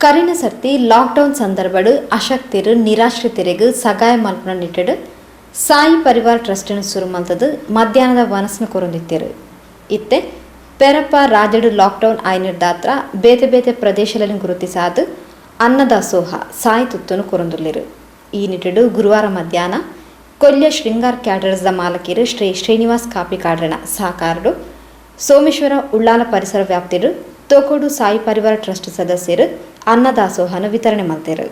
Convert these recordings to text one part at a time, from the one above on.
ಕರಿನ ಸರ್ತಿ ಲಾಕ್ಡೌನ್ ಸಂದರ್ಭಡ್ ಅಶಕ್ತಿರು ನಿರಾಶ್ರಿತರಿಗೆ ಸಹಾಯ ಮಲ್ಪುನ ನಿಟ್ಟೆಡ್ ಸಾಯಿ ಪರಿವಾರ ಟ್ರಸ್ಟ್ನ ಸುರು ಮಲ್ತದು ಮಧ್ಯಾಹ್ನದ ವನಸ್ನ ಕೊರೊಂದಿತ್ತೆರು. ಇತ್ತೆ ಪೆರಪ್ಪ ರಾಜ್ಯಡ್ ಲಾಕ್ಡೌನ್ ಆಯ್ನಿರ್ದಾತ್ರ ಬೇತೆ ಬೇತೆ ಪ್ರದೇಶಗಳನ್ನು ಗುರುತಿಸಾದು ಅನ್ನದಾಸೋಹ ಸಾಯಿ ತುತ್ತುನು ಕೊರೊಂದುಲ್ಲೆರು. ಈ ನಿಟ್ಟೆಡ್ ಗುರುವಾರ ಮಧ್ಯಾಹ್ನ ಕೊಲ್ಯ ಶೃಂಗಾರ್ ಕ್ಯಾಟರ್ಸ್ the ಮಾಲಕಿರು ಶ್ರೀ ಶ್ರೀನಿವಾಸ್ ಕಾಪಿಕಾಡ್ರನ ಸಹಕಾರರು ಸೋಮೇಶ್ವರ ಉಳ್ಳಾಲ ಪರಿಸರ ವ್ಯಾಪ್ತಿರು ತೋಕೋಡು ಸಾಯಿ ಪರಿವಾರ ಟ್ರಸ್ಟ್ ಸದಸ್ಯರು ಅನ್ನದಾಸೋಹನ ವಿತರಣೆ ಮಲ್ತೆರು.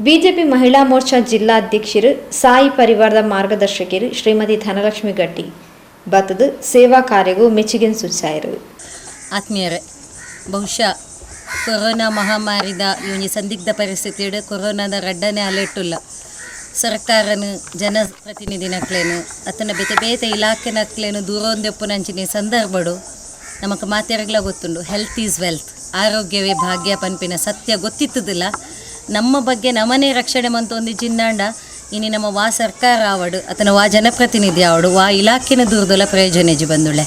ಬಿಜೆಪಿ ಮಹಿಳಾ ಮೋರ್ಚಾ ಜಿಲ್ಲಾಧ್ಯಕ್ಷರು ಸಾಯಿ ಪರಿವಾರದ ಮಾರ್ಗದರ್ಶಕರು ಶ್ರೀಮತಿ ಧನಲಕ್ಷ್ಮಿ ಗಟ್ಟಿ ಬತ್ತದ ಸೇವಾ ಕಾರ್ಯಗೂ ಮೆಚ್ಚುಗೆ ಸೂಚಿಸಾಯರು. ಆತ್ಮೀಯರೇ, ಬಹುಶಃ ಕೊರೋನಾ ಮಹಾಮಾರಿದ ಈ ಸಂದಿಗ್ಧ ಪರಿಸ್ಥಿತಿಡು ಕೊರೋನಾದ ರಡ್ಡನೆ ಅಲೆಟ್ಟುಲ್ಲ ಸರ್ಕಾರನು ಜನಪ್ರತಿನಿಧಿನಕ್ಲೇನು ಅತನ ಬೇತೆ ಬೇತೆ ಇಲಾಖೆನಕ್ಲೇನು ದೂರೊಂದೆಪ್ಪುನಂಚಿನ ಸಂದರ್ಭಡು ನಮಕ್ ಮಾತೆರಗ್ಲ ಗೊತ್ತುಂಡು, health is wealth, ಆರೋಗ್ಯವೇ ಭಾಗ್ಯ ಪನ್ಪಿನ ಸತ್ಯ ಗೊತ್ತಿತ್ತದಿಲ್ಲ. ನಮ್ಮ ಬಗ್ಗೆ ನಮನೇ ರಕ್ಷಣೆ ಮಂತ ಒಂದು ಜಿನ್ನಾಂಡ ಇನಿ ನಮ್ಮ ವಾ ಸರ್ಕಾರ ಆವಡು ಅತನ ವಾ ಜನಪ್ರತಿನಿಧಿ ಆವಡು ವಾ ಇಲಾಖೆನ ದೂರದಲ್ಲ ಪ್ರಯೋಜನ ಬಂದುಳೆ.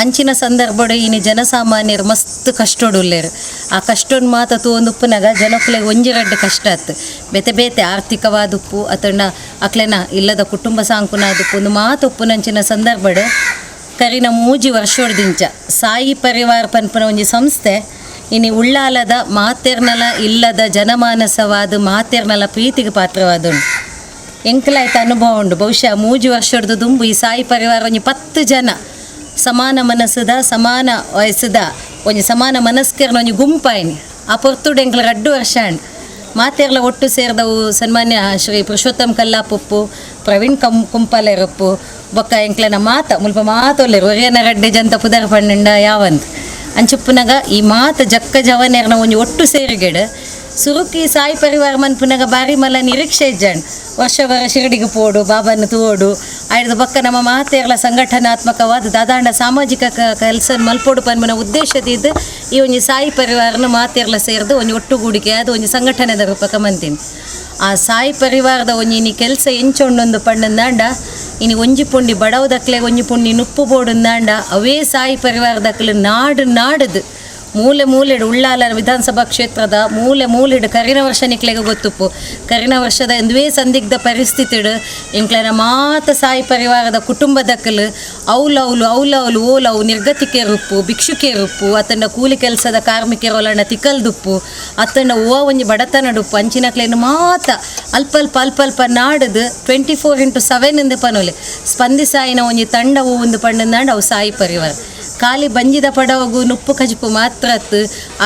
ಅಂಚಿನ ಸಂದರ್ಭಡು ಇನಿ ಜನಸಾಮಾನ್ಯರು ಮಸ್ತ್ ಕಷ್ಟೋಡುಲ್ಲೇರು. ಆ ಕಷ್ಟೊಂದು ಮಾತ ತೂವೊಂದು ಉಪ್ಪುನಾಗ ಜನಕ್ಕುಲೆಗ್ ಒಂಜಿ ರಡ್ಡ್ ಕಷ್ಟ ಆತು, ಬೇತೆ ಬೇತೆ ಆರ್ಥಿಕವಾದ ಉಪ್ಪು ಅತಂಡ ಅಕ್ಲೆನ ಇಲ್ಲದ ಕುಟುಂಬ ಸಾಂಕುನಾದ ಉಪ್ಪು ಒಂದು ಮಾತು ಉಪ್ಪುನಂಚಿನ ಸಂದರ್ಭಡು ಕರಿನ 3 ವರ್ಷೋಡ್ದಿಂಚ ಸಾಯಿ ಪರಿವಾರ ಪನ್ಪುನ ಒಂಜಿ ಸಂಸ್ಥೆ ಇನಿ ಉಳ್ಳಾಲದ ಮಾತೆರ್ನಲ ಇಲ್ಲದ ಜನಮಾನಸವಾದ ಮಾತೆರ್ನಲ ಪ್ರೀತಿಗೆ ಪಾತ್ರವಾದುಂಡು. ಎಂಕಲಾಯ್ತ ಅನುಭವ ಉಂಡು. ಬಹುಶಃ 3 ವರ್ಷದ ದುಂಬು ಈ ಸಾಯಿ ಪರಿವಾರ ಒಂಜಿ 10 ಜನ ಸಮಾನ ಮನಸ್ಸುದ ಸಮಾನ ವಯಸ್ಸುದ ಒಂಜಿ ಸಮಾನ ಮನಸ್ಕರ್ನ ಒಂಜಿ ಗುಂಪಾಯಿನಿ. ಆ ಪೊರ್ತುಡು ಎಂಕ್ಲ 2 ವರ್ಷ ಆಂಡ್ ಮಾತೆರ್ಲ ಒಟ್ಟು ಸೇರಿದವು ಸನ್ಮಾನ್ಯ ಶ್ರೀ ಪುರುಷೋತ್ತಮ್ ಕಲ್ಲಾಪುಪ್ಪು, ಪ್ರವೀಣ್ ಕುಂಪಾಲೆರಪ್ಪು, ಬೊಕ್ಕ ಎಂಕ್ಲನ ಮಾತ ಮುಲ್ಪ ಮಾತೊಲ್ಲೆರು ಒರಿಯನ ರಡ್ಡೆ ಜಂತ ಪುದರ್ ಪಂಡ ಯಾವಂತ ಅಂಚುಪ್ಪುನಗ ಈ ಮಾತ ಜಕ್ಕ ಜವನೇರ್ನ ಒಂಜಿ ಒಟ್ಟು ಸೇರಿಗೆಡು ಸುರುಕಿ ಸಾಯಿ ಪರಿವಾರ ಮನ್ಪುನಗ ಬಾರಿ ಮಲ್ಲ ನಿರೀಕ್ಷೆ ಇಜ್ಜಂಡ್. ವರ್ಷ ವರ ಶಿರಡಿಗೆ ಪೋಡು ಬಾಬಾನ ತೋಡು ಆಯ್ದ ಬೊಕ್ಕ ನಮ್ಮ ಮಾತೆರ್ಲ ಸಂಘಟನಾತ್ಮಕವಾದ ದಾದಾಂಡ ಸಾಮಾಜಿಕ ಕೆಲಸ ಮಲ್ಪೋಡು ಪನ್ಪುನ ಉದ್ದೇಶದಿದ್ದು ಈ ಒಂಜಿ ಸಾಯಿ ಪರಿವಾರನ ಮಾತೆರ್ಲ ಸೇರ್ದು ಒಂಜಿ ಒಟ್ಟುಗೂಡಿಕೆ ಅದು ಒಂಜಿ ಸಂಘಟನೆದ ರೂಪಕ ಮಂತೀನಿ. ಆ ಸಾಯಿ ಪರಿವಾರದ ಒಂಜಿ ಇನಿ ಕೆಲಸ ಎಂಚೊಂಡೊಂದು ಪಂಡಂದಾಂಡ ಇನಿ ಒಂಜಿ ಪುಂಡಿ ಬಡವದಕ್ಲೆ ಒಂಜಿ ಪುಂಡಿ ನುಪ್ಪು ಬೋಡುಂದಾಂಡ ಅವೇ ಸಾಯಿ ಪರಿವಾರದಕ್ಲೆ ನಾಡು ನಾಡದು ಮೂಲೆ ಮೂಲೆಡ್ ಉಳ್ಳಾಲ ವಿಧಾನಸಭಾ ಕ್ಷೇತ್ರದ ಮೂಲೆ ಮೂಲೆಡ್ ಕರಿನ ವರ್ಷ ನಿಕ್ಲೆಗ್ ಗೊತ್ತುಪ್ಪು. ಕರಿನ ವರ್ಷದ ಎಂದುವೇ ಸಂದಿಗ್ಧ ಪರಿಸ್ಥಿತಿಡ್ ಎಂಕ್ಲೆನ ಮಾತ ಸಾಯಿ ಪರಿವಾರದ ಕುಟುಂಬದಕಲು ಅವ್ಲವ್ಲು ಅವ್ಲವ್ಲು ಓಲವು ನಿರ್ಗತಿಕೆರುಪ್ಪು, ಭಿಕ್ಷುಕೆರುಪ್ಪು, ಅತ್ತಂಡ ಕೂಲಿ ಕೆಲಸದ ಕಾರ್ಮಿಕರೊಲಣ್ಣ ತಿಕಲ್ದುಪ್ಪು, ಅತ್ತಂಡ ಓ ಒಂಜಿ ಬಡತನಡುಪ್ಪು ಅಂಚಿನಕ್ಲೆನ ಮಾತ ಅಲ್ಪ ಅಲ್ಪ ಅಲ್ಪ ಅಲ್ಪ ನಾಡದು 24x7 ಇಂದು ಪನೊಲೆ ಸ್ಪಂದಿಸಾಯಿನ ಒಂಜಿ ತಂಡ ಒಂದು ಪಂಡಂದಾಂಡ ಅವು ಸಾಯಿ ಪರಿವಾರ. ಖಾಲಿ ಬಂಜಿದ ಪಡವಗು ನುಪ್ಪು ಕಜಿಪು ಮಾತ್ರ ಅತ್ತು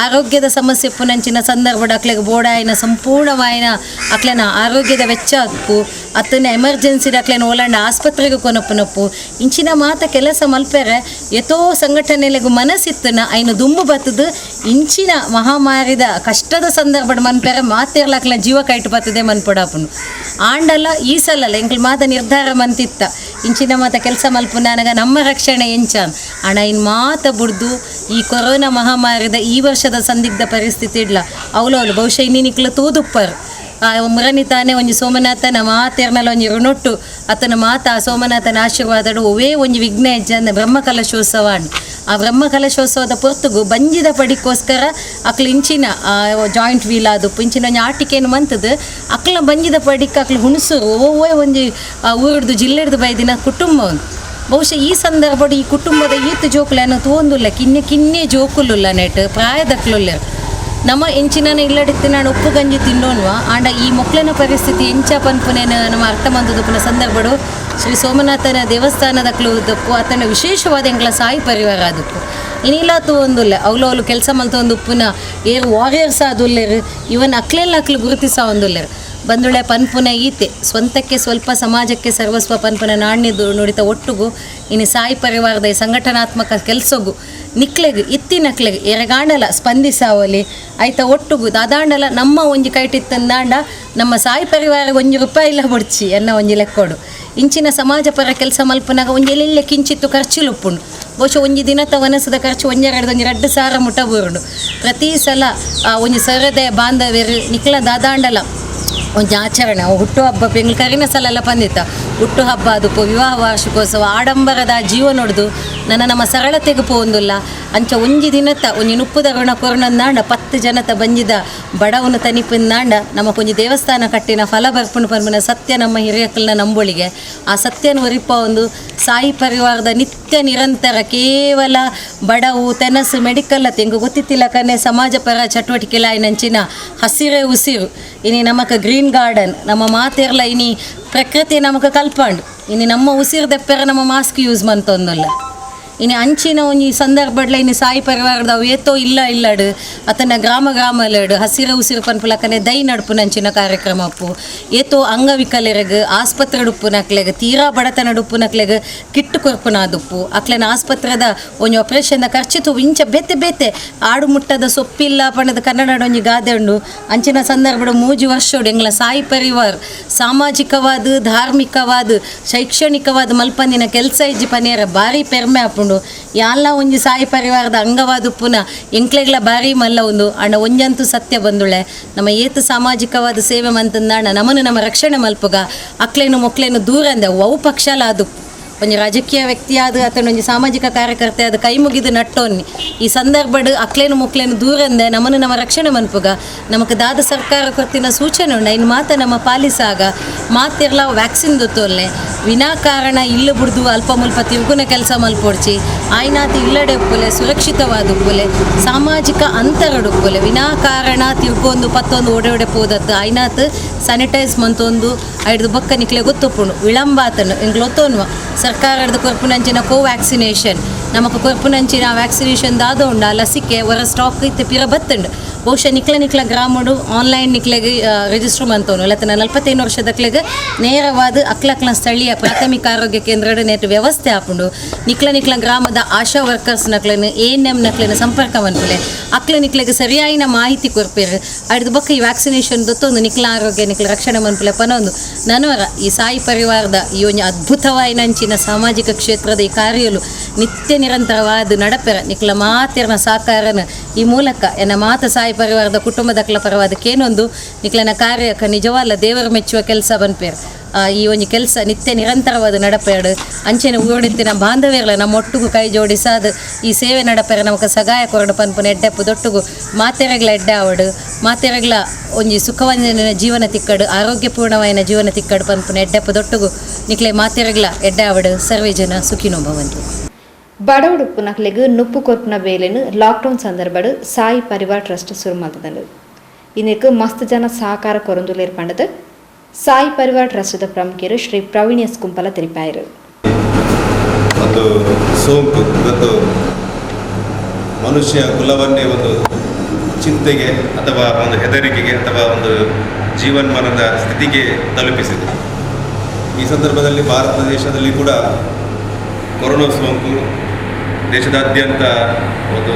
ಆರೋಗ್ಯದ ಸಮಸ್ಯೆ ಪುನಂಚಿನ ಸಂದರ್ಭ ಅಕ್ಲೆಗ್ ಬೋಡಾಯಿನ ಸಂಪೂರ್ಣವಾಯಿನ ಅಕ್ಲೆನ ಆರೋಗ್ಯದ ವೆಚ್ಚ ಅಪ್ಪು, ಅತ್ತನ ಎಮರ್ಜೆನ್ಸಿ ಅಕ್ಲೆನ ಓಲಾಂಡ ಆಸ್ಪತ್ರೆಗೆ ಕೊನಪ್ಪುನಪ್ಪು ಇಂಚಿನ ಮಾತ ಕೆಲಸ ಮಲ್ಪೆರೆ ಎತೋ ಸಂಘಟನೆಲೆಗು ಮನಸ್ಸಿತ್ತನ ಐನು ದುಂಬು ಬತ್ತದು ಇಂಚಿನ ಮಹಾಮಾರಿದ ಕಷ್ಟದ ಸಂದರ್ಭ ಮನ್ಪೆರೆ ಮಾತೇರ್ಲ ಅಕ್ಲೆನ ಜೀವ ಕೈಟು ಬತ್ತದೆ ಮನ್ಪೊಡಾಪುನು. ಆಂಡಲ ಈ ಸಲಲ್ಲ ಎಂಕ್ಲು ಮಾತ ನಿರ್ಧಾರ ಮಂತಿತ್ತ ಇಂಚಿನ ಮಾತ ಕೆಲಸ ಮಲ್ಪುನಾನಗ ನಮ್ಮ ರಕ್ಷಣೆ ಎಂಚಾನ್ ಅಣ ಇನ್ ಮಾತ ಬುಡ್ದು ಈ ಕೊರೋನಾ ಮಹಾಮಾರಿದ ಈ ವರ್ಷದ ಸಂದಿಗ್ಧ ಪರಿಸ್ಥಿತಿ ಇಡ್ಲ ಅವಲವಲು ಬಹುಶಃ ಇನ್ನಿನಿಕ್ಲ ತೂದುಪ್ಪರು ಮುರನಿ ತಾನೇ ಒಂಜಿ ಸೋಮನಾಥನ ಮಾತೇರ್ನಲ ಒಂಜಿ ಋಣೊಟ್ಟು ಅತನ ಮಾತ ಆ ಸೋಮನಾಥನ ಆಶೀರ್ವಾದಡು ಒವೇ ಒಂಜಿ ವಿಘ್ನ ಹೆಜ್ಜೆ ಬ್ರಹ್ಮಕಲಶೋತ್ಸವ ಆ ಬ್ರಹ್ಮಕಲಶೋತ್ಸವದ ಪೊರ್ತುಗು ಬಂಜಿದ ಪಡಿಕೋಸ್ಕರ ಅಕ್ಲು ಇಂಚಿನ ಜಾಯಿಂಟ್ ವೀಲ್ ಆದುಪ್ಪು ಇಂಚಿನ ಒಂಜಿ ಆಟಿಕೆನು ಮಂತದು ಅಕ್ಲ ಬಂಜಿದ ಪಡಿಕ್ ಅಕ್ಲು ಹುಣಸೂರು ಒವ್ವೇ ಒಂಜಿ ಊರುಡ್ದು ಜಿಲ್ಲೆಡ್ದು ಬೈದಿನ ಕುಟುಂಬ ಒಂದು. ಬಹುಶಃ ಈ ಸಂದರ್ಭಡ್ ಈ ಕುಟುಂಬದ ಈತ್ ಜೋಕುಲೆನ ತೋಂದುಲ್ಲ ಕಿನ್ನೆ ಕಿನ್ನೆ ಜೋಕುಲುಲ್ಲ ನೆಟ್ ಪ್ರಾಯದಕ್ಲುಲ್ಲ ನಮ್ಮ ಎಂಚಿನ ಇಲ್ಲಡಿತ್ತು ನಾನು ಉಪ್ಪು ಗಂಜಿ ತಿನ್ನೋನ್ವ ಆಂಡ ಈ ಮೊಕ್ಲೆನ ಪರಿಸ್ಥಿತಿ ಎಂಚ ಪನ್ಪುನೇನ ನಮ್ಮ ಅರ್ಥ ಮಂದದುಪ್ಪುನ ಸಂದರ್ಭಡು ಶ್ರೀ ಸೋಮನಾಥನ ದೇವಸ್ಥಾನದ ದಪ್ಪು ಆತನ ವಿಶೇಷವಾದ ಎಂಕ್ಲ ಸಾಯಿ ಪರಿವಾರ ಆದಪ್ಪು ಇನಿಲ್ಲ ತೂವೊಂದುಲ್ಲ ಅವ್ಲು ಅವ್ಲು ಕೆಲಸ ಮಲ್ತೊಂದು ಉಪ್ಪುನ ಏರ್ ವಾರಿಯರ್ಸ್ ಆದುಲ್ಲೆರ್ ಇವನ್ ಅಕ್ಲೆಲ್ಲ ಅಕ್ಲು ಗುರುತಿಸ ಒಂದುಲ್ಲೆರ್ ಬಂದುಳೆ ಪನ್ಪುನ ಈತೆ ಸ್ವಂತಕ್ಕೆ ಸ್ವಲ್ಪ ಸಮಾಜಕ್ಕೆ ಸರ್ವಸ್ವ ಪನ್ಪುನ ನಾಣ್ಯದು ನುಡಿತ ಒಟ್ಟುಗು ಇನ್ನು ಸಾಯಿ ಪರಿವಾರದ ಈ ಸಂಘಟನಾತ್ಮಕ ಕೆಲಸಗು ನಿಕ್ಲೆಗ್ ಇತ್ತಿನಕ್ಲೆಗ್ ಎರೆಗಾಂಡಲ ಸ್ಪಂದಿಸಾವಲಿ ಆಯ್ತ ಒಟ್ಟುಗು ದಾದಾಂಡಲ ನಮ್ಮ ಒಂಜಿ ಕೈಟಿತ್ತಂದಾಂಡ ನಮ್ಮ ಸಾಯಿ ಪರಿವಾರ ಒಂಜಿ ರೂಪಾಯಿ ಇಲ್ಲ ಬೊಡ್ಚಿ ಎನ್ನ ಒಂಜಿ ಲೆಕ್ಕೋಡು ಇಂಚಿನ ಸಮಾಜ ಪರ ಕೆಲಸ ಮಲ್ಪುನಾಗ ಒಂಜಿ ಎಲ್ಲೆಲ್ಲ ಕಿಂಚಿತ್ತು ಖರ್ಚುಲುಪ್ಪುಂಡು ಬಹುಶಃ ಒಂಜಿ ದಿನತ ವನಸದ ಖರ್ಚು ಒಂಜೆರಡು ಒಂಜಿ ರಡ್ಡು ಸಾರ ಮುಟ ಬೂರುಂಡು. ಪ್ರತಿ ಸಲ ಒಂಜಿ ಸರದೆ ಬಾಂಧವ್ಯರು ನಿಕ್ಲ ದಾದಾಂಡಲ ಒಂಜಿ ಆಚರಣೆ ಅವು ಹುಟ್ಟುಹಬ್ಬ ಬೆಂಗ್ಳು ಕರಿನ ಸಲ ಎಲ್ಲ ಪಂದಿತ್ತ ಹುಟ್ಟುಹಬ್ಬ ಅದು ವಿವಾಹ ವಾರ್ಷಿಕೋತ್ಸವ ಆಡಂಬರದ ಜೀವನೊಡ್ದು ನನ್ನ ನಮ್ಮ ಸರಳತೆಗೆ ಪೋಂದುಲ್ಲ ಅಂಚ ಒಂಜಿ ದಿನತ ಒಂಜಿ ನುಪ್ಪುದ ಋಣ ಕೊರ್ನಂದಾಂಡ 10 ಜನತ ಬಂಜಿದ ಬಡವನ ತನಿಪಿಂದಾಂಡ ನಮಕೊಂಜಿ ದೇವಸ್ಥಾನ ಕಟ್ಟಿನ ಫಲ ಬರ್ಪುಣ ಪನ್ಪುನ ಸತ್ಯ ನಮ್ಮ ಹಿರಿಯಕ್ಕಲ್ನ ನಂಬೊಳಿಗೆ ಆ ಸತ್ಯನ ಒರಿಪ ಒಂದು ಸಾಯಿ ಪರಿವಾರದ ನಿತ್ಯ ನಿರಂತರ ಕೇವಲ ಬಡವು ತೆನಸು ಮೆಡಿಕಲ್ ಅತ್ತ ಎಂಗ್ ಗೊತ್ತಿತ್ತಿಲ್ಲ ಕನೆ ಸಮಾಜ ಪರ ಚಟುವಟಿಕೆ ನಂಚಿನ ಹಸಿರೇ ಉಸಿರು ಇನಿ ನಮಕ ಗ್ರೀನ್ ಗಾರ್ಡನ್ ನಮ್ಮ ಮಾತೆರ್ಲ ಇನಿ ಪ್ರಕೃತಿ ನಮಕ ಕಲ್ಪಂಡು ಇನಿ ನಮ್ಮ ಉಸಿರು ದೆಪ್ಪೆರ ನಮ್ಮ ಮಾಸ್ಕ್ ಯೂಸ್ ಮಂತೊಂದುಲ್ಲ ಇನಿ ಅಂಚಿನ ಒಂಜಿ ಸಂದರ್ಭಡ್ಲ ಇನಿ ಸಾಯಿ ಪರಿವಾರದ ಅವು ಏತೋ ಇಲ್ಲ ಇಲ್ಲಡು ಅತನ ಗ್ರಾಮ ಗ್ರಾಮಲಡು ಹಸಿರು ಉಸಿರು ಪನ್ಪುಲಕನೆ ದೈ ನಡ್ಪುನಂಚಿನ ಕಾರ್ಯಕ್ರಮ ಅಪ್ಪು ಏತೋ ಅಂಗವಿಕಲರೆಗ್ ಆಸ್ಪತ್ರೆ ಉಪ್ಪುನಕ್ಲೆಗ್ ತೀರಾ ಬಡತನ ಉಪ್ಪುನಕ್ಲೆಗ್ ಕಿಟ್ಟು ಕೊರ್ಪುನಾದುಪ್ಪು ಅಕ್ಲೆನ ಆಸ್ಪತ್ರೆದ ಒಂಜಿ ಆಪರೇಷನ್ ಖರ್ಚಿತು ಇಂಚ ಬೇತೆ ಬೇತೆ ಆಡು ಮುಟ್ಟದ ಸೊಪ್ಪಿಲ್ಲ ಪಣದ ಕನ್ನಡ ಒಂಜಿ ಗಾದೆ ಉಂಡು ಅಂಚಿನ ಸಂದರ್ಭಡ್ 3 ವರ್ಷೋಡು ಎಂಗ್ಲ ಸಾಯಿ ಪರಿವಾರ ಸಾಮಾಜಿಕವಾದ ಧಾರ್ಮಿಕವಾದ ಶೈಕ್ಷಣಿಕವಾದ ಮಲ್ಪಂದಿನ ಕೆಲಸ ಇಜ್ಜಿ ಪನೇರ ಭಾರಿ ಪೆರ್ಮೆ ಆಪುಂಡು. ಯಾಲ್ಲ ಒಂಜಿ ಸಾಯಿ ಪರಿವಾರದ ಅಂಗವಾದ ಪುನ ಎಂಕ್ಲೆಗ್ಲ ಭಾರಿ ಮಲ್ಲ ಒಂದು ಅಣ್ಣ ಒಂಜಂತೂ ಸತ್ಯ ಬಂದುಳೆ ನಮ್ಮ ಏತು ಸಾಮಾಜಿಕವಾದ ಸೇವೆ ಮಂತಂದಾಣ ನಮ್ಮನ್ನು ನಮ್ಮ ರಕ್ಷಣೆ ಮಲ್ಪುಗ ಅಕ್ಲೇನು ಮೊಕ್ಲೇನು ದೂರ ಅಂದೆ ಅವು ಪಕ್ಷಲ ಅದು ಒಂಜಿ ರಾಜಕೀಯ ವ್ಯಕ್ತಿಯಾದ ಅಥವಾ ಒಂಜಿ ಸಾಮಾಜಿಕ ಕಾರ್ಯಕರ್ತೆ ಅದು ಕೈ ಮುಗಿದು ನಟ್ಟೋನ್ನಿ ಈ ಸಂದರ್ಭಡ್ ಅಕ್ಲೇನು ಮೊಕ್ಲೇನು ದೂರ ಅಂದೆ ನಮ್ಮನ್ನು ನಮ್ಮ ರಕ್ಷಣೆ ಮನ್ಪುಗ ನಮಕ್ ದಾದ ಸರ್ಕಾರ ಕೊರ್ತಿನ ಸೂಚನೆ ಉಂಡು ಇನ್ನು ಮಾತ ನಮ್ಮ ಪಾಲಿಸಾಗ ಮಾತಿರ್ಲ ವ್ಯಾಕ್ಸಿನ್ ದೊತ್ತೊಲ್ಲೆ ವಿನಾಕಾರಣ ಇಲ್ಲ ಬುಡ್ದು ಅಲ್ಪ ಮುಲ್ಪ ತಿರುಗುನ ಕೆಲಸ ಮಲ್ಪೊಡ್ಚಿ ಆಯ್ನಾತ್ ಇಲ್ಲಡೆ ಉಪ್ಪುಲೆ ಸುರಕ್ಷಿತವಾದ ಉಪ್ಪುಲೆ ಸಾಮಾಜಿಕ ಅಂತರಡುಪ್ಪುಲೆ ವಿನಾಕಾರಣ ತಿರ್ಗೊಂದು ಪತ್ತೊಂದು ಓಡೆ ಓಡೆ ಪೋದತ್ತು ಆಯ್ನಾತ್ ಸ್ಯಾನಿಟೈಸ್ ಮಂತೊಂದು ಐಡ್ದು ಬೊಕ್ಕ ನಿಕ್ಲೆ ಗೊತ್ತೊಪ್ಪುಂಡು ವಿಳಂಬಾತನು ಎಂಗ್ಲೊತ್ತೋನ್ವ ಸರ್ಕಾರದ ಕೊರ್ಪುನಂಚಿನ ಕೋವ್ಯಾಕ್ಸಿನೇಷನ್ ನಮಕ್ ಕೊರ್ಪುನಂಚಿನ ವ್ಯಾಕ್ಸಿನೇಷನ್ ದಾದ ಉಂಡು ಆ ಲಸಿಕೆ ಹೊರ ಸ್ಟಾಕ್ ಇತ್ತು ಪಿರ ಬತ್ತುಂಡು ಬಹುಶಃ ನಿಕ್ಲ ನಿಕ್ಲ ಗ್ರಾಮಡು ಆನ್ಲೈನ್ ನಿಕ್ಲೆಗ್ ರಿಜಿಸ್ಟರ್ ಮಂತೋನು ಲತ್ತನ 45 ವರ್ಷದಕ್ಲೆಗ್ ನೇರವಾದ ಅಕ್ಲಕ್ಲ ಸ್ಥಳೀಯ ಪ್ರಾಥಮಿಕ ಆರೋಗ್ಯ ಕೇಂದ್ರ ನೆಟ್ ವ್ಯವಸ್ಥೆ ಆಪುಂಡು ನಿಕ್ಲ ನಿಕ್ಲ ಗ್ರಾಮದ ಆಶಾ ವರ್ಕರ್ಸ್ ನಕ್ಲೆನ್ ANM ನಕ್ಲೆನ್ ಸಂಪರ್ಕ ಮನ್ಪುಲೆ ಅಕ್ಲ ನಿಕ್ಲೆಗ್ ಸರಿಯಾಯಿನ ಮಾಹಿತಿ ಕೊರ್ಪೇರು ಅಡ್ದು ಬೊಕ್ಕ ಈ ವ್ಯಾಕ್ಸಿನೇಷನ್ ದೊತ್ತೊಂದು ನಿಕ್ಲ ಆರೋಗ್ಯ ನಿಕ್ಲ ರಕ್ಷಣೆ ಮನ್ಪುಲೆ ಪನೊಂದು ನನವರ ಈ ಸಾಯಿ ಪರಿವಾರದ ಈ ಒಂಜಿ ಅದ್ಭುತವಾಯಿನಂಚಿನ ಸಾಮಾಜಿಕ ಕ್ಷೇತ್ರದ ಈ ಕಾರ್ಯಲು ನಿತ್ಯ ನಿರಂತರವಾದ ನಡಪೆರ ನಿಕ್ಲ ಮಾತೆರ್ನ ಸಾಕಾರನ ಈ ಮೂಲಕ ಎನ್ನ ಮಾತ ಸಾಯಿ ಪರಿವಾರದ ಕುಟುಂಬದಕ್ಲ ಪರವಾದ ಕೇನೊಂದು ನಿಕ್ಲನ ಕಾರ್ಯಕ್ಕೆ ನಿಜವಲ್ಲ ದೇವರು ಮೆಚ್ಚುವ ಕೆಲಸ ಬನ್ಪೇರು. ಈ ಒಂಜಿ ಕೆಲಸ ನಿತ್ಯ ನಿರಂತರವಾದ ನಡಪೇಡು. ಅಂಚೆನೆ ಊರುಡಿತ್ತಿನ ಬಾಂಧವ್ಯಗಳ ನಮ್ಮ ಒಟ್ಟುಗು ಕೈ ಜೋಡಿಸಾದ ಈ ಸೇವೆ ನಡಪೆರ ನಮಕ ಸಗಾಯ ಕೊರಡು ಪನ್ಪುನ ಎಡ್ಡೆಪ್ಪು ದೊಟ್ಟುಗು ಮಾತೆರೆಗ್ಲ ಎಡ್ಡೆ ಆವಡು, ಮಾತೆರೆಗ್ಲ ಒಂಜಿ ಸುಖವಂಜನ ಜೀವನ ತಿಕ್ಕಡು, ಆರೋಗ್ಯಪೂರ್ಣವಾಯಿನ ಜೀವನ ತಿಕ್ಕಡು ಪನ್ಪುನ ಎಡ್ಡೆಪ್ಪು ದೊಟ್ಟುಗು ನಿಕ್ಲೆ ಮಾತೆರೆಗ್ಲ ಎಡ್ಡೆ ಆವಡು. ಸರ್ವೇ ಜನ ಸುಖಿನೋ ಭವಂತು. ಬಡವುಡುಪ್ಪು ನಕ್ಲೆಗ್ ನುಪ್ಪು ಕೊರ್ಪುನ ಬೇಲೆನ್ ಲಾಕ್ಡೌನ್ ಸಂದರ್ಭಡ್ ಸಾಯಿ ಪರಿವಾರ್ ಟ್ರಸ್ಟ್ ಸುರು ಮಲ್ತದಂಡು. ಇನ್ನಕ್ಕೆ ಮಸ್ತ್ ಜನ ಸಹಕಾರ ಕೊರೊಂದುಲ್ಲೆರ್ ಪಂಡದು ಸಾಯಿ ಪರಿವಾರ್ ಟ್ರಸ್ಟ್ದ ಪ್ರಮುಖರು ಶ್ರೀ ಪ್ರವೀಣ್ ಎಸ್ ಕುಂಪಲ ತಿಳಿಪಾಯರು. ಒಂದು ಸೋಂಕು ಇವತ್ತು ಮನುಷ್ಯ ಕುಲವನ್ನೇ ಒಂದು ಚಿಂತೆಗೆ ಅಥವಾ ಒಂದು ಹೆದರಿಕೆಗೆ ಅಥವಾ ಒಂದು ಜೀವನ್ಮರಣದ ಸ್ಥಿತಿಗೆ ತಲುಪಿಸಿದೆ. ಈ ಸಂದರ್ಭದಲ್ಲಿ ಭಾರತ ದೇಶದಲ್ಲಿ ಕೂಡ ಕೊರೋನಾ ಸೋಂಕು ದೇಶದಾದ್ಯಂತ ಒಂದು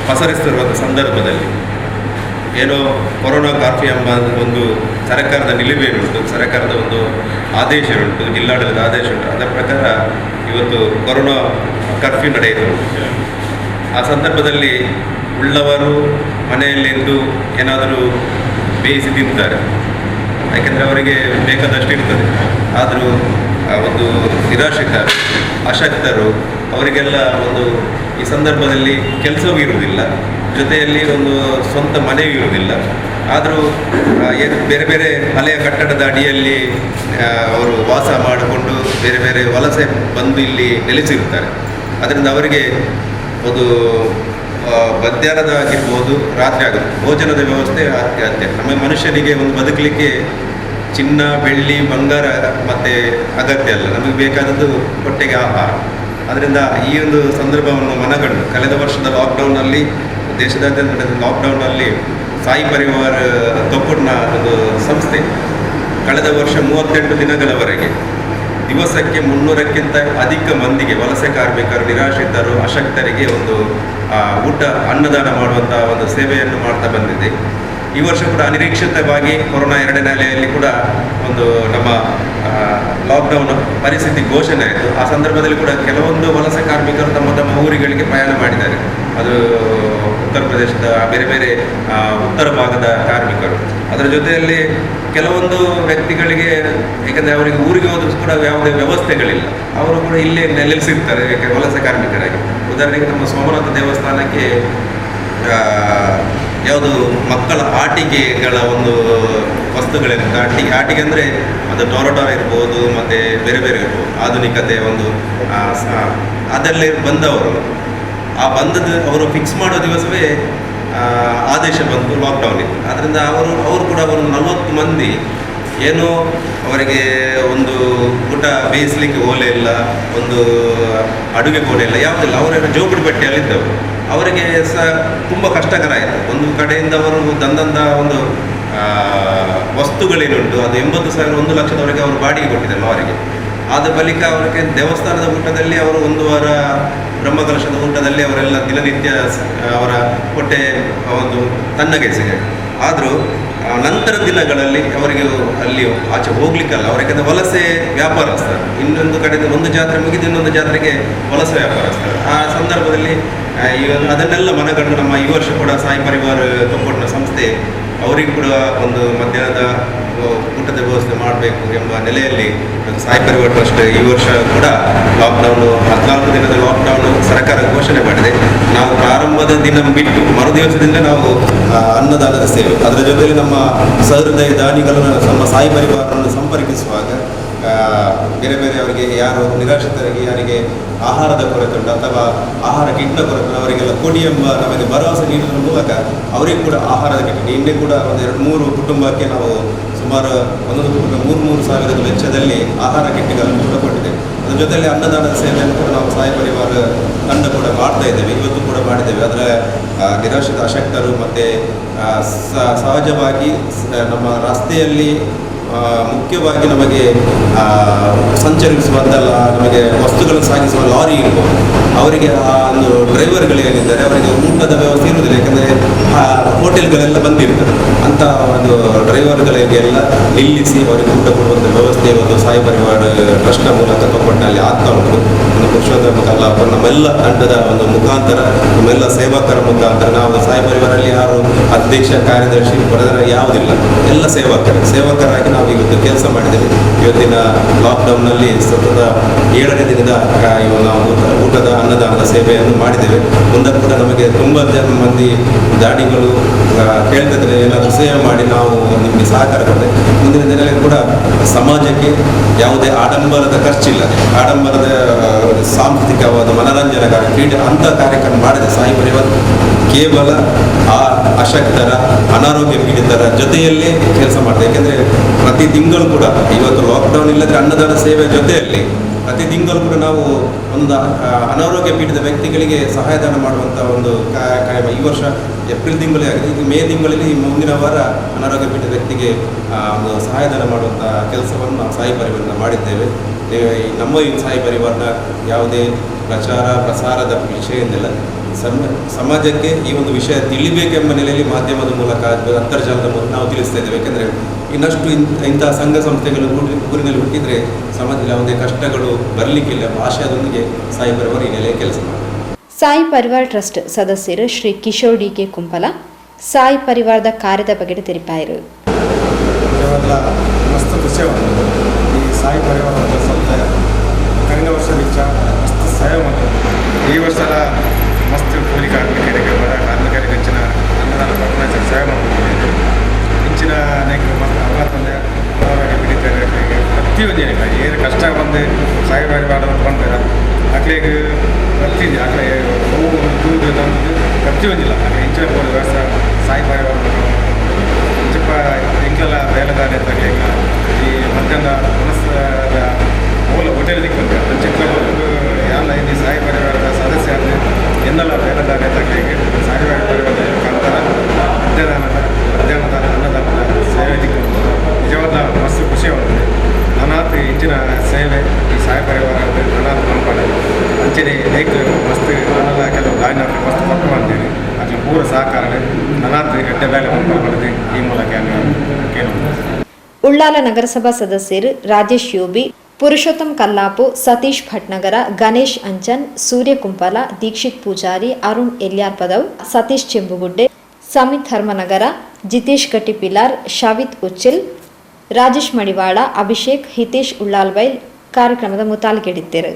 ಪಸರಿಸುತ್ತಿರುವಂಥ ಸಂದರ್ಭದಲ್ಲಿ ಏನೋ ಕೊರೋನಾ ಕರ್ಫ್ಯೂ ಎಂಬ ಒಂದು ಸರ್ಕಾರದ ನಿಲುವೇನುಂಟು, ಸರ್ಕಾರದ ಒಂದು ಆದೇಶ ಉಂಟು, ಜಿಲ್ಲಾಡಳಿತದ ಆದೇಶ ಉಂಟು. ಅದರ ಪ್ರಕಾರ ಇವತ್ತು ಕೊರೋನಾ ಕರ್ಫ್ಯೂ ನಡೆಯಿತು. ಆ ಸಂದರ್ಭದಲ್ಲಿ ಉಳ್ಳವರು ಮನೆಯಲ್ಲಿಂದು ಏನಾದರೂ ಬೇಯಿಸಿ ತಿಂತಾರೆ, ಯಾಕೆಂದರೆ ಅವರಿಗೆ ಬೇಕಾದಷ್ಟು ಇರ್ತದೆ. ಆದರೂ ಆ ಒಂದು ನಿರಾಶ್ರಿತರು, ಅಶಕ್ತರು, ಅವರಿಗೆಲ್ಲ ಒಂದು ಈ ಸಂದರ್ಭದಲ್ಲಿ ಕೆಲಸವೂ ಇರುವುದಿಲ್ಲ, ಜೊತೆಯಲ್ಲಿ ಒಂದು ಸ್ವಂತ ಮನೆಯೂ ಇರುವುದಿಲ್ಲ. ಆದರೂ ಏನು ಬೇರೆ ಬೇರೆ ಹಳೆಯ ಕಟ್ಟಡದ ಅಡಿಯಲ್ಲಿ ಅವರು ವಾಸ ಮಾಡಿಕೊಂಡು ಬೇರೆ ಬೇರೆ ವಲಸೆ ಬಂದು ಇಲ್ಲಿ ನೆಲೆಸಿರುತ್ತಾರೆ. ಅದರಿಂದ ಅವರಿಗೆ ಒಂದು ಮಧ್ಯಾಹ್ನದ ಆಗಿರ್ಬೋದು, ರಾತ್ರಿ ಆಗುತ್ತೆ, ಭೋಜನದ ವ್ಯವಸ್ಥೆ ಅತ್ಯಗತ್ಯ. ನಮ್ಮ ಮನುಷ್ಯನಿಗೆ ಒಂದು ಬದುಕಲಿಕ್ಕೆ ಚಿನ್ನ, ಬೆಳ್ಳಿ, ಬಂಗಾರ ಮತ್ತು ಅಗತ್ಯ ಅಲ್ಲ. ನಮಗೆ ಬೇಕಾದದ್ದು ಹೊಟ್ಟೆಗೆ ಆಹಾರ. ಅದರಿಂದ ಈ ಒಂದು ಸಂದರ್ಭವನ್ನು ಮನಗಂಡು ಕಳೆದ ವರ್ಷದ ಲಾಕ್ಡೌನಲ್ಲಿ, ದೇಶದಾದ್ಯಂತ ನಡೆದ ಲಾಕ್ಡೌನಲ್ಲಿ, ಸಾಯಿ ಪರಿವಾರ ತೊಕ್ಕುಡ್ನ ಒಂದು ಸಂಸ್ಥೆ ಕಳೆದ ವರ್ಷ 38 ದಿನಗಳವರೆಗೆ ದಿವಸಕ್ಕೆ 300ಕ್ಕಿಂತ ಅಧಿಕ ಮಂದಿಗೆ, ವಲಸೆ ಕಾರ್ಮಿಕರು, ನಿರಾಶ್ರಿತರು, ಅಶಕ್ತರಿಗೆ ಒಂದು ಊಟ ಅನ್ನದಾನ ಮಾಡುವಂಥ ಒಂದು ಸೇವೆಯನ್ನು ಮಾಡ್ತಾ ಬಂದಿದೆ. ಈ ವರ್ಷ ಕೂಡ ಅನಿರೀಕ್ಷಿತವಾಗಿ ಕೊರೋನಾ ಎರಡನೇ ಅಲೆಯಲ್ಲಿ ಕೂಡ ಒಂದು ನಮ್ಮ ಲಾಕ್ಡೌನ್ ಪರಿಸ್ಥಿತಿ ಘೋಷಣೆ ಆಯಿತು. ಆ ಸಂದರ್ಭದಲ್ಲಿ ಕೂಡ ಕೆಲವೊಂದು ವಲಸೆ ಕಾರ್ಮಿಕರು ತಮ್ಮ ತಮ್ಮ ಊರುಗಳಿಗೆ ಪ್ರಯಾಣ ಮಾಡಿದ್ದಾರೆ. ಅದು ಉತ್ತರ ಪ್ರದೇಶದ ಬೇರೆ ಬೇರೆ ಉತ್ತರ ಭಾಗದ ಕಾರ್ಮಿಕರು. ಅದರ ಜೊತೆಯಲ್ಲಿ ಕೆಲವೊಂದು ವ್ಯಕ್ತಿಗಳಿಗೆ, ಏಕೆಂದರೆ ಅವರಿಗೆ ಊರಿಗೆ ಹೋದರೂ ಕೂಡ ಯಾವುದೇ ವ್ಯವಸ್ಥೆಗಳಿಲ್ಲ, ಅವರು ಕೂಡ ಇಲ್ಲೇ ನೆಲೆಸಿರ್ತಾರೆ, ಯಾಕೆ ವಲಸೆ ಕಾರ್ಮಿಕರಾಗಿ. ಉದಾಹರಣೆಗೆ ನಮ್ಮ ಸೋಮನಾಥ ದೇವಸ್ಥಾನಕ್ಕೆ ಯಾವುದು ಮಕ್ಕಳ ಆಟಿಕೆಗಳ ಒಂದು ವಸ್ತುಗಳೇನಿರುತ್ತೆ, ಆಟಿಕೆ, ಆಟಿಕೆ ಅಂದರೆ ಅದು ಟೊರಟೊ ಇರ್ಬೋದು, ಮತ್ತು ಬೇರೆ ಬೇರೆ ಇರ್ಬೋದು, ಆಧುನಿಕತೆಯ ಒಂದು ಅದರಲ್ಲಿ ಬಂದವರು, ಆ ಬಂದದ್ದು ಅವರು ಫಿಕ್ಸ್ ಮಾಡೋ ದಿವಸವೇ ಆದೇಶ ಬಂತು, ಲಾಕ್ಡೌನ್ ಇತ್ತು. ಆದ್ದರಿಂದ ಅವರು ಅವರು ಕೂಡ ಒಂದು 40 ಮಂದಿ ಏನೋ ಅವರಿಗೆ ಒಂದು ಊಟ ಬೇಯಿಸಲಿಕ್ಕೆ ಒಲೆ ಇಲ್ಲ, ಒಂದು ಅಡುಗೆ ಕೋಣೆ ಇಲ್ಲ, ಯಾವುದಿಲ್ಲ. ಅವರೆಲ್ಲ ಜೋಪಡಿ ಬಟ್ಟೆಯಲ್ಲಿದ್ದವರು. ಅವರಿಗೆ ಸಹ ತುಂಬ ಕಷ್ಟಕರ ಆಯಿತು. ಒಂದು ಕಡೆಯಿಂದ ಅವರು ತಂದಂಥ ಒಂದು ವಸ್ತುಗಳೇನುಂಟು, ಅದು 80,000, 1 ಲಕ್ಷದವರೆಗೆ ಅವರು ಬಾಡಿಗೆ ಕೊಟ್ಟಿದ್ದಾರೆ ಲಾರಿಗೆ. ಆದ ಬಳಿಕ ಅವರಿಗೆ ದೇವಸ್ಥಾನದ ಊಟದಲ್ಲಿ ಅವರು ಒಂದು ವಾರ ಬ್ರಹ್ಮಕಲಶದ ಊಟದಲ್ಲಿ ಅವರೆಲ್ಲ ದಿನನಿತ್ಯ ಅವರ ಹೊಟ್ಟೆ ಒಂದು ತಣ್ಣಗೆಸಿದೆ. ಆದರೂ ನಂತರ ದಿನಗಳಲ್ಲಿ ಅವರಿಗೆ ಅಲ್ಲಿ ಆಚೆ ಹೋಗ್ಲಿಕ್ಕಲ್ಲ ಅವ್ರು, ಯಾಕಂದರೆ ವಲಸೆ ವ್ಯಾಪಾರಸ್ಥರು. ಇನ್ನೊಂದು ಕಡೆಯಿಂದ ಒಂದು ಜಾತ್ರೆ ಮುಗಿದು ಇನ್ನೊಂದು ಜಾತ್ರೆಗೆ ವಲಸೆ ವ್ಯಾಪಾರಸ್ಥರು. ಆ ಸಂದರ್ಭದಲ್ಲಿ ಈ ಒಂದು ಅದನ್ನೆಲ್ಲ ಮನಗಂಡು ನಮ್ಮ ಈ ವರ್ಷ ಕೂಡ ಸಾಯಿ ಪರಿವಾರ ತೊಕ್ಕೊಟ್ಟಿನ ಸಂಸ್ಥೆ ಅವರಿಗೂ ಕೂಡ ಒಂದು ಮಧ್ಯಾಹ್ನದ ಊಟದ ವ್ಯವಸ್ಥೆ ಮಾಡಬೇಕು ಎಂಬ ನೆಲೆಯಲ್ಲಿ ಒಂದು ಸಾಯಿ ಪರಿವಾರ ಟ್ರಸ್ಟ್ ಈ ವರ್ಷ ಕೂಡ ಲಾಕ್ಡೌನು, 14 ದಿನದ ಲಾಕ್ಡೌನ್ ಸರ್ಕಾರ ಘೋಷಣೆ ಮಾಡಿದೆ. ನಾವು ಪ್ರಾರಂಭದ ದಿನ ಬಿಟ್ಟು ಮರುದಿವಸದಿಂದ ನಾವು ಅನ್ನದಾನದ ಸೇವೆ, ಅದರ ಜೊತೆಯಲ್ಲಿ ನಮ್ಮ ಸಹೃದಯ ದಾನಿಗಳನ್ನು ನಮ್ಮ ಸಾಯಿ ಪರಿವಾರವನ್ನು ಸಂಪರ್ಕಿಸುವಾಗ ಬೇರೆ ಬೇರೆ ಅವರಿಗೆ ಯಾರು ನಿರಾಶ್ರಿತರಿಗೆ ಯಾರಿಗೆ ಆಹಾರದ ಕೊರತೆ ಉಂಟು ಅಥವಾ ಆಹಾರ ಕಿಟ್ನ ಕೊರತೆ ಉಂಟು, ಅವರಿಗೆಲ್ಲ ಕೊಡಿ ಎಂಬ ನಮಗೆ ಭರವಸೆ ನೀಡುವುದರ ಮೂಲಕ ಅವರಿಗೆ ಕೂಡ ಆಹಾರದ ಕಿಟ್ ನಿನ್ನೆ ಕೂಡ ಒಂದು ಎರಡು ಮೂರು ಕುಟುಂಬಕ್ಕೆ ನಾವು ಸುಮಾರು ಒಂದೊಂದು ಕುಟುಂಬ 3-3 ಸಾವಿರದ ವೆಚ್ಚದಲ್ಲಿ ಆಹಾರ ಕಿಟ್ಗಳನ್ನು ಕೂಡ ಕೊಟ್ಟಿದ್ದೇವೆ. ಅದರ ಜೊತೆಯಲ್ಲಿ ಅನ್ನದಾನದ ಸೇವೆಯನ್ನು ಕೂಡ ನಾವು ಸಾಯಿ ಪರಿವಾರ ತಂಡ ಕೂಡ ಮಾಡ್ತಾ ಇದ್ದೇವೆ. ಇವತ್ತು ಕೂಡ ಮಾಡಿದ್ದೇವೆ. ಅದರ ನಿರಾಶ್ರಿತ ಅಶಕ್ತರು ಮತ್ತು ಸಹಜವಾಗಿ ನಮ್ಮ ರಸ್ತೆಯಲ್ಲಿ ಮುಖ್ಯವಾಗಿ ನಮಗೆ ಸಂಚರಿಸುವಂಥ ನಮಗೆ ವಸ್ತುಗಳನ್ನು ಸಾಗಿಸುವ ಲಾರಿ ಇರ್ಬೋದು, ಅವರಿಗೆ ಆ ಒಂದು ಡ್ರೈವರ್ಗಳೇನಿದ್ದಾರೆ ಅವರಿಗೆ ಊಟದ ವ್ಯವಸ್ಥೆ ಇರುವುದಿಲ್ಲ. ಯಾಕಂದರೆ ಹೋಟೆಲ್ಗಳೆಲ್ಲ ಬಂದಿರ್ತದೆ. ಅಂಥ ಒಂದು ಡ್ರೈವರ್ಗಳಿಗೆಲ್ಲ ನಿಲ್ಲಿಸಿ ಅವರಿಗೆ ಊಟ ಕೊಡುವಂಥ ವ್ಯವಸ್ಥೆ ಒಂದು ಸಾಯಿ ಪರಿವಾರ ಟ್ರಸ್ಟ್ನ ಮೂಲಕ ತೊಕ್ಕೊಟ್ಟಿನಲ್ಲಿ ಆಗ್ತಾ ಉಂಟು. ಒಂದು ಪುರುಷೋತ್ತಮ ಕಲ್ಲಾಪ, ನಮ್ಮೆಲ್ಲ ತಂಡದ ಒಂದು ಮುಖಾಂತರ, ನಮ್ಮೆಲ್ಲ ಸೇವಕರ ಮುಖಾಂತರ. ನಾವು ಸಾಯಿ ಪರಿವಾರಲ್ಲಿ ಯಾರು ಅಧ್ಯಕ್ಷ, ಕಾರ್ಯದರ್ಶಿ, ಪ್ರಧಾನ ಯಾವುದಿಲ್ಲ, ಎಲ್ಲ ಸೇವಕರು. ಸೇವಕರಾಗಿ ನಾವು ಇವತ್ತು ಕೆಲಸ ಮಾಡಿದ್ದೇವೆ. ಇವತ್ತಿನ ಲಾಕ್ಡೌನ್ನಲ್ಲಿ ಸತತ ಏಳನೇ ದಿನದ ಇವು ನಾವು ಊಟದ ಅನ್ನದಾನದ ಸೇವೆಯನ್ನು ಮಾಡಿದ್ದೇವೆ. ಮುಂದೆ ಕೂಡ ನಮಗೆ ತುಂಬ ಜನ ಮಂದಿ ದಾನಿಗಳು ಕೇಳ್ತಿದ್ರೆ, ಏನಾದರೂ ಸೇವೆ ಮಾಡಿ, ನಾವು ನಿಮಗೆ ಸಹಕಾರ ಕೊಡ್ತೇವೆ. ಮುಂದಿನ ದಿನಗಳಲ್ಲಿ ಕೂಡ ಸಮಾಜಕ್ಕೆ ಯಾವುದೇ ಆಡಂಬರದ ಖರ್ಚಿಲ್ಲದೆ, ಆಡಂಬರದ ಸಾಂಸ್ಕೃತಿಕವಾದ ಮನರಂಜನಾ ಕಾರ್ಯ, ಕ್ರೀಡೆ ಅಂಥ ಕಾರ್ಯಕ್ರಮ ಮಾಡದೆ, ಸಾಯಿ ಪರಿವಾರ ಕೇವಲ ಆ ಅಶಕ್ತರ, ಅನಾರೋಗ್ಯ ಪೀಡಿತರ ಜೊತೆಯಲ್ಲೇ ಕೆಲಸ ಮಾಡ್ತದೆ. ಯಾಕೆಂದರೆ ಪ್ರತಿ ತಿಂಗಳು ಕೂಡ, ಇವತ್ತು ಲಾಕ್ಡೌನ್ ಇಲ್ಲದ್ರೆ, ಅನ್ನದಾನ ಸೇವೆ ಜೊತೆಯಲ್ಲಿ ಪ್ರತಿ ತಿಂಗಳು ಕೂಡ ನಾವು ಒಂದು ಅನಾರೋಗ್ಯ ಪೀಡಿತ ವ್ಯಕ್ತಿಗಳಿಗೆ ಸಹಾಯಧನ ಮಾಡುವಂಥ ಒಂದು ಕಾರ್ಯ ಈ ವರ್ಷ ಏಪ್ರಿಲ್ ತಿಂಗಳೇ ಆಗಿದೆ. ಈಗ ಮೇ ತಿಂಗಳಲ್ಲಿ ಮುಂದಿನ ವಾರ ಅನಾರೋಗ್ಯ ಪೀಡಿತ ವ್ಯಕ್ತಿಗೆ ಒಂದು ಸಹಾಯಧನ ಮಾಡುವಂಥ ಕೆಲಸವನ್ನು ನಾವು ಸಾಯಿ ಪರಿವಾರದಿಂದ ಮಾಡಿದ್ದೇವೆ. ಈ ನಮ್ಮ ಈ ಸಾಯಿ ಪರಿವಾರದ ಯಾವುದೇ ಪ್ರಚಾರ ಪ್ರಸಾರದ ವಿಷಯದಿಂದಲ್ಲ, ಸಮಾಜಕ್ಕೆ ಈ ಒಂದು ವಿಷಯ ತಿಳಿಬೇಕೆಂಬ ನೆಲೆಯಲ್ಲಿ ಮಾಧ್ಯಮದ ಮೂಲಕ ಅಥವಾ ಅಂತರ್ಜಾಲದ ಮೂಲಕ ನಾವು ತಿಳಿಸ್ತಾ ಇದ್ದೇವೆ. ಯಾಕೆಂದರೆ ಇನ್ನಷ್ಟು ಇಂತಹ ಸಂಘ ಸಂಸ್ಥೆಗಳು ಊರಿನಲ್ಲಿ ಹುಟ್ಟಿದರೆ ಸಮಾಜದಲ್ಲಿ ಯಾವುದೇ ಕಷ್ಟಗಳು ಬರಲಿಕ್ಕಿಲ್ಲ ಎಂಬ ಆಶಯದೊಂದಿಗೆ ಸಾಯಿ ಪರಿವಾರ ಈ ನೆಲೆಯ ಕೆಲಸ ಮಾಡ್ತಾರೆ. ಸಾಯಿ ಪರಿವಾರ್ ಟ್ರಸ್ಟ್ ಸದಸ್ಯರು ಶ್ರೀ ಕಿಶೋರ್ ಡಿ ಕೆ ಕುಂಪಲ ಸಾಯಿ ಪರಿವಾರದ ಕಾರ್ಯದ ಬಗ್ಗೆ ತೆರಿಪಾಯರು. ನಿಜವಾಗ್ಲ ಮಸ್ತ್ ಖುಷಿ ಆಗುತ್ತದೆ. ಈ ಸಾಯಿ ಪರಿವಾರ ಸಂಸ್ಥೆ ಕಳೆದ ವರ್ಷ ಬಿಚ್ಚ ಮಸ್ತ್ ಸೇವೆ ಮಾಡ್ತದೆ. ಈ ವರ್ಷ ಮಸ್ತ್ ಕೂಲಿ ಕಾರ್ಮಿಕರಿಗೆ, ಬಡ ಕಾರ್ಮಿಕರಿಗೆ ಹೆಚ್ಚಿನ ಅನ್ನದಾನ ಕೊಟ್ಟು ಸೇವೆ ಮಾಡ್ತಿದ್ದೀವಿ. ಇಂಚಿನ ಅನೇಕ ಮಸ್ತ್ ಅನಾಥಂದೆ ಅನಾರೋಗ್ಯ ಪೀಡಿತರಿಗೆ ಪ್ರತಿಯೊಂದು ಏನಿಲ್ಲ, ಏನು ಕಷ್ಟ ಬಂದು ಸಾಯಿ ಪರಿವಾರ ಅಂತ ಬಂತಾರೆ, ಅಕ್ಲಿಗೆ ಪ್ರತಿ ಅಕ್ಲೆ ಹೂವು ತೂದು ತಂದು ಪ್ರತಿಯೊಂದಿಲ್ಲ ಅಕ್ಲೆ ಇಂಚಿನ ಬೋರ್ಡ್ ವ್ಯವಸ್ಥೆ ಸಾಯಿ ಪರಿವಾರ. ಇಂಚಿಪ್ಪ ಎಂಕ್ಲೆಲ್ಲ ಬೇಲೆದಾರೆ ತಗ್ಲಿಲ್ಲ. ಈ ಮಧ್ಯಾಹ್ನ ಮನಸ್ಸದ ಮೂಲ ಹೋಟೆಲ್ ದಿಕ್ಕುಂಟು. ಅಂಚಿಪ್ಪ ಯಾಲ ಇಲ್ಲಿ ಸಾಯಿ ಪರಿವಾರದ ಸದಸ್ಯ ಆದ ಎನ್ನೆಲ್ಲ ಬೇಲೆದಾರೆ ತಗ್ಲಿಗೆ ಸಾಯಿ ಪರಿವಾರದ ಮುಖಾಂತರ ಮಧ್ಯಾಹ್ನದ ಅನ್ನದಾನದ ಸೇವೆ ದಿಕ್ಕುಂಟು. ನಿಜವಾದ ಮಸ್ತ್ ಖುಷಿ ಆಗುತ್ತದೆ. ನನಾತ್ ಇಂಚಿನ ಸೇವೆ ಈ ಸಾಯಿ ಪರಿವಾರ ನನಾತ್ ಮನ್ಪಾಡ ಅಂಚನೆ ಲೇಕ್ ಮಸ್ತ್ ನಾನೆಲ್ಲ ಕೆಲವು ದಾನಿನ ಮಸ್ತ್ ಕೊಟ್ಟು ಮಾಡ್ತೇನೆ. ಅದ್ರ ಪೂರ ಸಹಕಾರ ನನಾತ್ ಎಡ್ಡೆ ಬೇಲೆ ಮನ್ಪಾಡ ಈ ಮೂಲಕ ಕೇಳು. ಉಳ್ಳಾಲ ನಗರಸಭಾ ಸದಸ್ಯರು ರಾಜೇಶ್ ಯೋಬಿ, ಪುರುಷೋತ್ತಮ್ ಕಲ್ಲಾಪು, ಸತೀಶ್ ಭಟ್ನಗರ, ಗಣೇಶ್ ಅಂಚನ್, ಸೂರ್ಯ ಕುಂಪಲ, ದೀಕ್ಷಿತ್ ಪೂಜಾರಿ, ಅರುಣ್ ಎಲ್ಯಾರ್ ಪದವ್, ಸತೀಶ್ ಚೆಂಬುಗುಡ್ಡೆ, ಸಮಿತ್ ಧರ್ಮನಗರ, ಜಿತೇಶ್ ಗಟ್ಟಿಪಿಲಾರ್, ಶಾವಿತ್ ಉಚ್ಚಿಲ್, ರಾಜೇಶ್ ಮಡಿವಾಳ, ಅಭಿಷೇಕ್, ಹಿತೇಶ್ ಉಳ್ಳಾಲ್ಬೈಲ್ ಕಾರ್ಯಕ್ರಮದ ಮುತಾಲಿಕೆಡಿದ್ದರು.